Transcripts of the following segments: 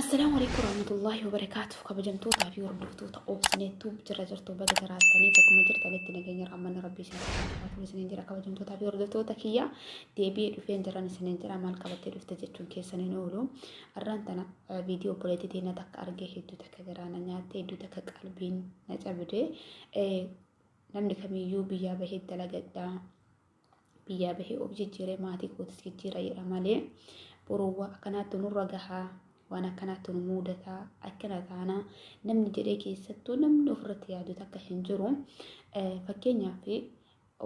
Assalaamu alaikum warahmatullahi wabarakaatuh. Kabajamtootaa fi hordoftoota Obsineettuu jira jirtu baga jiraattanii bakkuma jirtanitti nageenya rahmanni rabbii isin haa isiniin jira. Kabajamtootaa fi hordoftoota kiyya, deebi'ee dhufeen jiran isiniin jira. Maal qabattee dhufte jechuun keessan hin oolu. Har'aan tana viidiyoo obboleettii teenya takka argee hedduu takka garaa na nyaatte, hedduu takka qalbiin na cabde. Namni kamiyyuu biyyaa bahee dalagadhaa, biyyaa bahee of jijjiiree maatii kootis jijjiira jedha malee, boruuwwa akkanaatti nurra gahaa, waan akkanaatti nu mudataa, akkana taanaa namni jedhee, keessattuu namni ofirratti yaadu takka hin jiru. Fakkeenyaaf,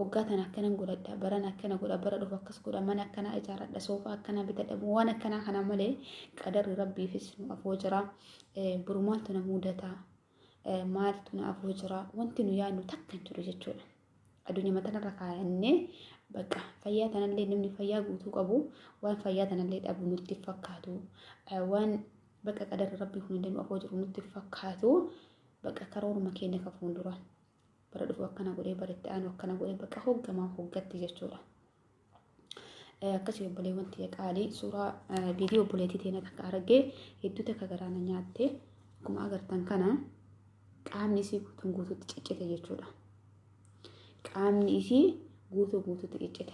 waggaa tana akkanan godhadha, baran akkana godha, bara dhufu akkas godha, mana akkanaa ijaaradha, soofaa akkanaa bitadha, waan akkanaa kana malee qadarri rabbiifis nu afoo jira. Boru maaltu na mudataa, maaltu na afoo jira, wanti nu yaadnu takka hin jiru jechuudha. Addunyaa tanarra kaayannee bakka fayyaa tanallee, namni fayyaa guutuu qabu waan fayyaa tanallee dhabu nutti fakkaatu, waan bakka qadarri rabbii kun nu afoo jiru nutti fakkaatu. Bakka karooruma keenya ka fuuldura, bara dhufu akkana godhee, bara itti aanu akkana godhee, bakka hoggamaa hoggatti jechuudha. Akkasii obboleewwan tiyya qaalii, suuraa viidiyoo obboleettii teenya takka argee hedduu takka garaa na nyaatte. Akkuma agartan kana qaamni isii guutuun guutuutti ciccite jechuudha. Qaamni isii guutuu guutuutti ciccite.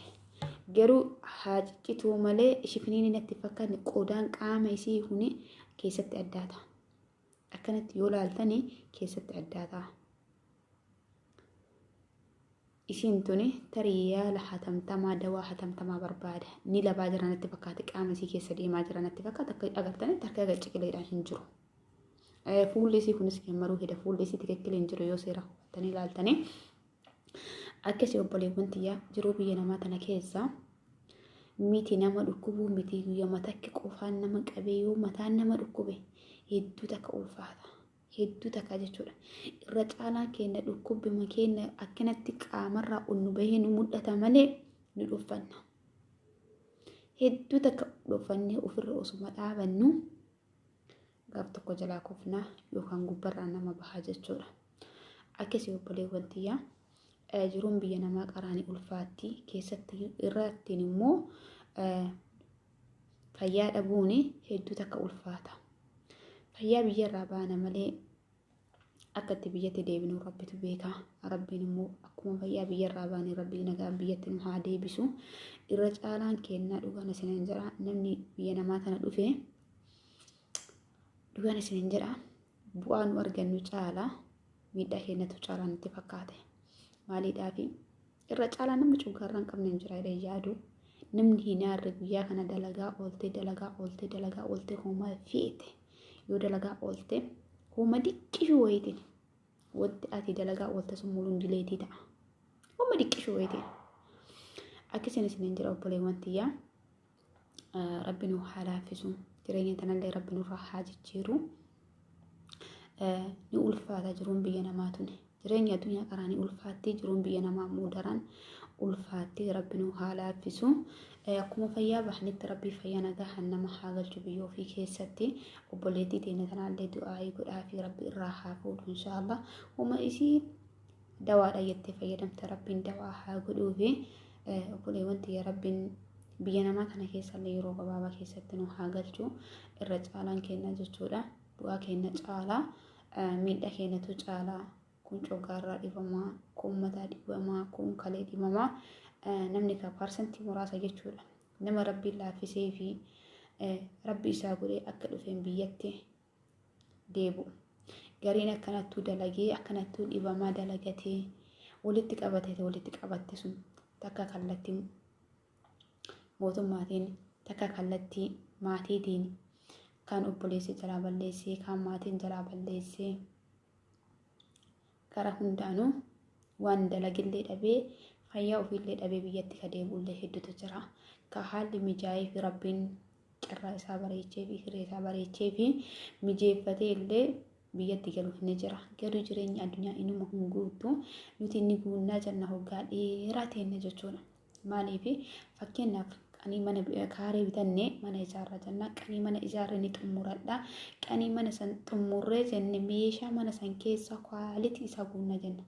Garuu haa ciccituu malee shifiniin natti fakkaanne, qodaan qaama isii kuni keessatti addaata. Akkanatti yoo laaltani keessatti addaata. Isiin tuni tarii yaala hatamtamaa, dawaa hatamtamaa barbaada. Ni labaa jira natti fakkaate, qaama isii keessa deemaa jira natti fakkaate. Akka agartanitti harka ciqileedhaan hin jiru. Fuulli isii kunis gammaruu hida, fuulli isii tikikkil hin jiru yoo seera hubattanii ilaaltanii. Akkasii obboleewwan tiyyaa, jiruu biyya namaa tana keessa miti nama dhukkubuu miti, guyyaa matakki qofaan nama qabee yoo mataan nama dhukkube hedduu takka ulfaata. Hedduu takka jechuudha. Irra caalaan keenya dhukkubuma keenya akkanatti qaamarraa ol nu bahee nu mul'ata malee nu dhuffanna. Hedduu takka dhuffannee ofirra osuma dhaabannu gaaf tokko jalaa kufnaa yookaan gubbarraa nama bahaa jechuudha. Akkasii obboleewwan tiyyaa, jiruun biyya namaa qaraanii ulfaatti, keessatti irrattiin immoo fayyaa dhabuun hedduu takka ulfaata. Fayyaa biyyarraa baana malee akka itti biyyatti deebinu rabbitu beeka. Rabbiin immoo akkuma fayyaa biyyarraa baane rabbii nagaan biyyatti nu haa deebisu. Irra caalaan kennaa, dhugaan isiniin jedha, namni biyya namaa tana dhufe, dhugaan isiniin jedha, bu'aa nu argannu caala miidhaa keenyatu caalaa nutti fakkaate. Maaliidhaafi? Irra caalaa namni cuggaarraa hin qabne hin jira jedhee yaadu. Namni hin aarre guyyaa kana dalagaa ooltee, dalagaa ooltee, dalagaa ooltee, homaa feete yoo dalagaa oolte, homa diqqishuu wayiitiin wanti ati dalagaa oolte sun muluun dileetii ta'a. Homa diqqishuu wayiitiin. Akkasiin isiniin jira obboleewwan tiyyaa. Rabbi nu haa laaffisu. Jireenya tanallee rabbi nurraa haa jijjiiru. Ni ulfaata jiruun biyya namaa tuni. Jireenya addunyaa karaa ni ulfaatti, jiruun biyya namaa immoo daran ulfaatti. Rabbi nu haa laaffisu. Akkuma fayyaa bahanitti rabbii fayyaa nagaa nama haa galchu biyya ofii keessatti. Obboleettii teenya tanaallee du'aayii godhaa fi rabbi irraa haa fuudhu inshaallah. Homa isii dawaadha jettee fayyadamte rabbiin dawaa haa godhuufi. Obboleewwan tiyya, rabbiin biyya namaa kana keessallee yeroo gabaabaa keessatti nu haa galchu irra caalaan keenya jechuudha. Bu'aa keenya caalaa miidhaa keenyatu caalaa. Kun coggaarraa dhibamaa, kun mataa dhibamaa, kun kalee dhibamaa, namni ka parsantii muraasa jechuudha. Nama rabbiin laaffisee fi rabbi isaa godhee akka dhufeen biyyatti deebi'u. Gariin akkanattuu dalagee, akkanattuu dhibamaa dalagatee walitti qabatee, walitti qabatte sun takka kallattii mootummaatiin, takka kallattii maatiitiin, kan obboleessi jalaa balleessee, kan maatiin jalaa balleessee, karaa hundaanuu waan dalagillee dhabee, fayyaa ofiillee dhabee biyyatti ka deebi'ullee hedduutu jira. Ka haalli mijaa'ee fi rabbiin carraa isaa bareechee fi hiree isaa bareechee fi mijeeffatee illee biyyatti galu ni jira. Garuu jireenya addunyaa inuma hin guuttu. Nuti inni guunnaa jenna hoggaa dheeraa teenne jechuudha. Maaliif? Fakkeenyaaf, qanii mana kaaree bitannee mana ijaarraa jenna. Qanii mana ijaarree ni xumuradha. Qanii mana san xumurree jenne meeshaa mana san keessa quality isaa guunna jenna.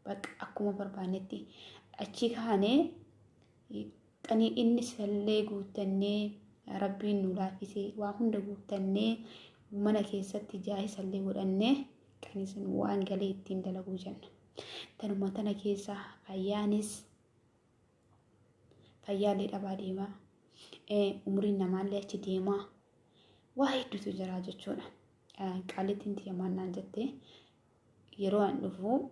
Bakka akkuma barbaannetti achi kaanee qanii inni sallee guuttannee Rabbiin nu laaffisee waa hunda guuttannee mana keessatti jaahisallee godhannee qanisin waan galee ittiin dalaguu jenna. Tanuma tana keessa fayyaanis fayyaallee dhabaa deemaa. Umriin namaallee achi deemaa. Waa hedduutu jira jechuudha. Qaalittiin tiyya maal naan jettee yeroo an dhufu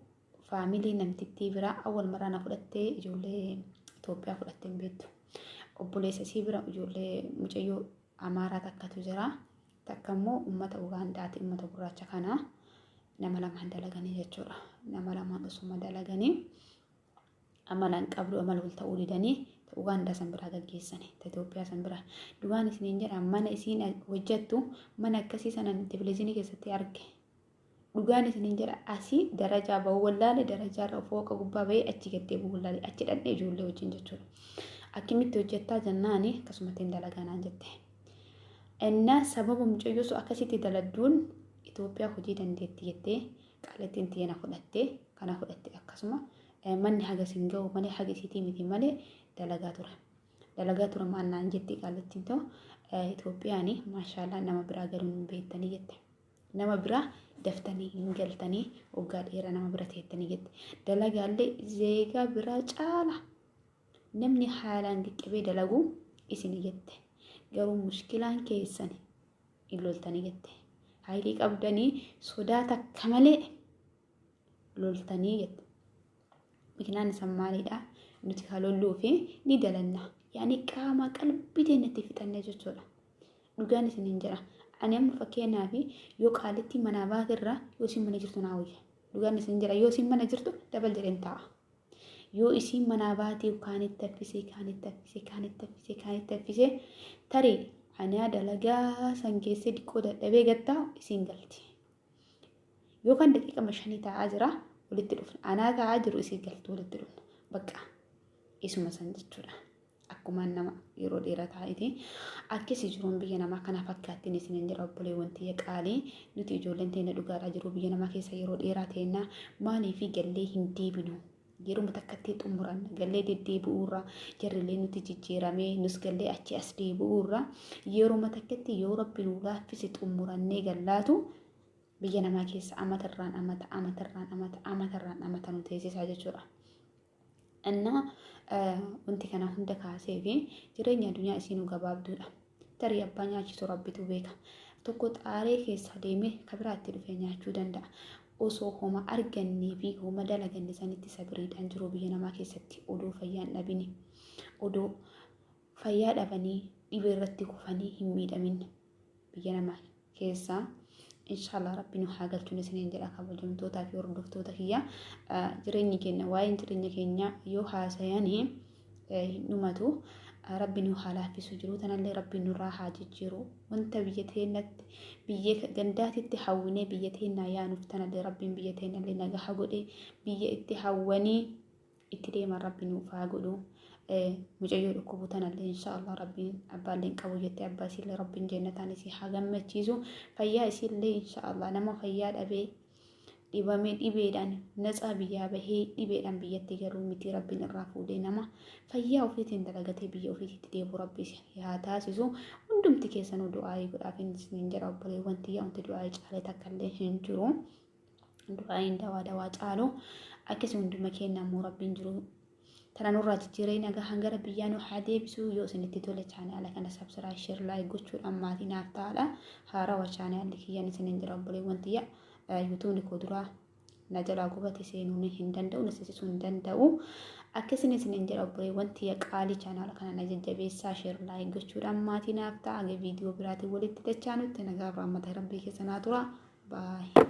faamilii namtittii biraa awwal maraa na fudhattee ijoollee Itoophiyaa fudhattee hin beektu. Obboleessa isii bira ijoollee mucayyoo Amaaraa takkatu jira. Takka immoo uummata Ugaandaati, uummata gurraacha kana nama lamaan dalaganii jechuudha. Nama lamaan osuma dalaganii amala hin qabdu, amala wal ta'uu didanii Ugaandaa san biraa gaggeessani, ta Itoophiyaa san biraa. Dhugaan isiniin jedha, mana isiin hojjettu mana akkasii sanan televezyiinii keessatti arge. Dhugaan isiniin jedha, asii darajaa ba'uu wallaale, darajaa irra fooqa gubbaa ba'ee achi gad deebi'uu wallaale, achi dhadhee ijoollee wajjin jechuudha. Akkamitti hojjettaa jennaani akkasumatti hin dalagaa naan jette. Innaa sababa mucayyoo sun akkasitti daladduun Itoophiyaa hojii dandeetti jettee qaalittiin tiyya na fudhattee kana fudhatte. Akkasuma manni hagas hin ga'u malee, haga isiitii miti malee dalagaa ture. Dalagaa ture. Maal naan jetti qaalittiin ta'u, Itoophiyaan maashaallah nama biraa galuun hin beektanii jette. Nama biraa daftanii hin galtanii, waggaa dheeraa nama bira teettanii jette. Dalagaallee zeegaa biraa caala namni haalaan qaqqabee dalagu isin jette. Garuu mushkilaan keessan hin loltanii jette. Haayilii qabdanii sodaa takka malee loltanii jette. Mikinaan isan maalidha? Nuti kan lolluu fi ni dalanna. Yaani qaama qalbii teenyatti fixannee jechuudha. Dhugaan isiniin jedha. Ani amma fakkeenyaaf yoo qaalitti manaa baatirra yoo isin mana jirtu naa wayya. Dhugaan isin jedha, yoo isin mana jirtu dabal jedheen taa'a. Yoo isin manaa baatee kaanitti affisee, kaanitti affisee, kaanitti affisee, kaanitti affisee, tarii ani dalagaa san keessee diqqoo dadhabee gattaa isin galti. Yookaan daqiiqama 5 taa'aa jira, walitti dhufna. Anaa taa'aa jiru isin galtu, walitti dhufna. Bakka isuma san jechuudha. Akkuma nama yeroo dheeraa taa'eeti. Akkasii jiruun biyya namaa kana fakkaattiin isiniin jira, obboleewwan tiyya qaalii. Nuti ijoolleen teenya dhugaadhaa jiru biyya namaa keessa yeroo dheeraa teenna maaliif gallee hin deebinu? Yeruma takkatti xumuran gallee deddeebi'uurra, jarrillee nuti jijjiiramee nus gallee achi as deebi'uurra, yeruma takkatti yoo rabbi nu laaffise xumurannee gallaatu biyya namaa keessa amatarraan amata, amatarraan amata, amatarraan amata nu teessisaa jechuudha. Innaa wanti kana hunda kaasee fi jireenya addunyaa isiinuu gabaabduudha. Tarii abbaa nyaachisu rabbitu beeka. Tokko xaaree keessa deemee ka biraatti dhufee nyaachuu danda'a. Osoo homa argannee fi homa dalaganne sanitti sabiriidhaan jiru biyya namaa keessatti odoo fayyaa hin dhabini. Odoo fayyaa dhabanii dhibee irratti kufanii hin miidhamin biyya namaa keessaa. Inshaallah rabbi nu haa galchuun isiniin jedha, kabajamtootaa fi hordoftoota kiyya. Jireenyi keenya, waa'een jireenya keenya yoo haasayanii hin dhumatu. Rabbi nu haa laaffisu, jiru tanallee rabbi nurraa haa jijjiiru. Wanta biyya teennatti, biyya gandaatitti hawwinee biyya teennaa yaanuuf tanallee rabbiin biyya teennallee nagaa haa godhe, biyya itti hawwanii itti deeman rabbi nuuf haa godhu. Mucayyoo dhukkubu tanallee inshaallah rabbiin abbaallee hin qabu jettee, abbaa isiillee rabbiin jennataan isii haa gammachiisu. Fayyaa isiillee inshaallah nama fayyaa dhabee dhibamee dhibeedhaan natsaa biyyaa bahee dhibeedhaan biyyatti garuu miti, rabbiin irraa fuudhee nama fayyaa ofiitiin dalagatee biyya ofiitti deebi'u rabbi haa taasisu. Hundumti keessanuu du'aayii godhaaf isiniin jedha, obboleewwan tiyya. Wanti du'aayii caalee takka illee hin jiru. Du'aayiin dawaa dawaa caalu. Akkasii hunduma keenya ammoo rabbiin jiru tana nurraa jijjiiree nagaa hangara biyyaa nu haa deebisu. Yoo isinitti tole chaanaala kana subscribe, share, like gochuudhaan maatii naaf ta'aadha. Haarawa chaanaalli kiyyaan isiniin jira, obboleewwan tiyya. Yuutuubni koo duraa na jalaa gubate, seenuu hin danda'u, na seensisuu hin danda'u. Akkasii isiniin jira, obboleewwan tiyya qaalii. Chaanaala kana na jajjabeessaa, share, like gochuudhaan maatii naaf ta'a. Viidiyoo biraatiin walitti dachaanutti nagaa fi rahmata rabbii keessa naa tura. Baay'ee.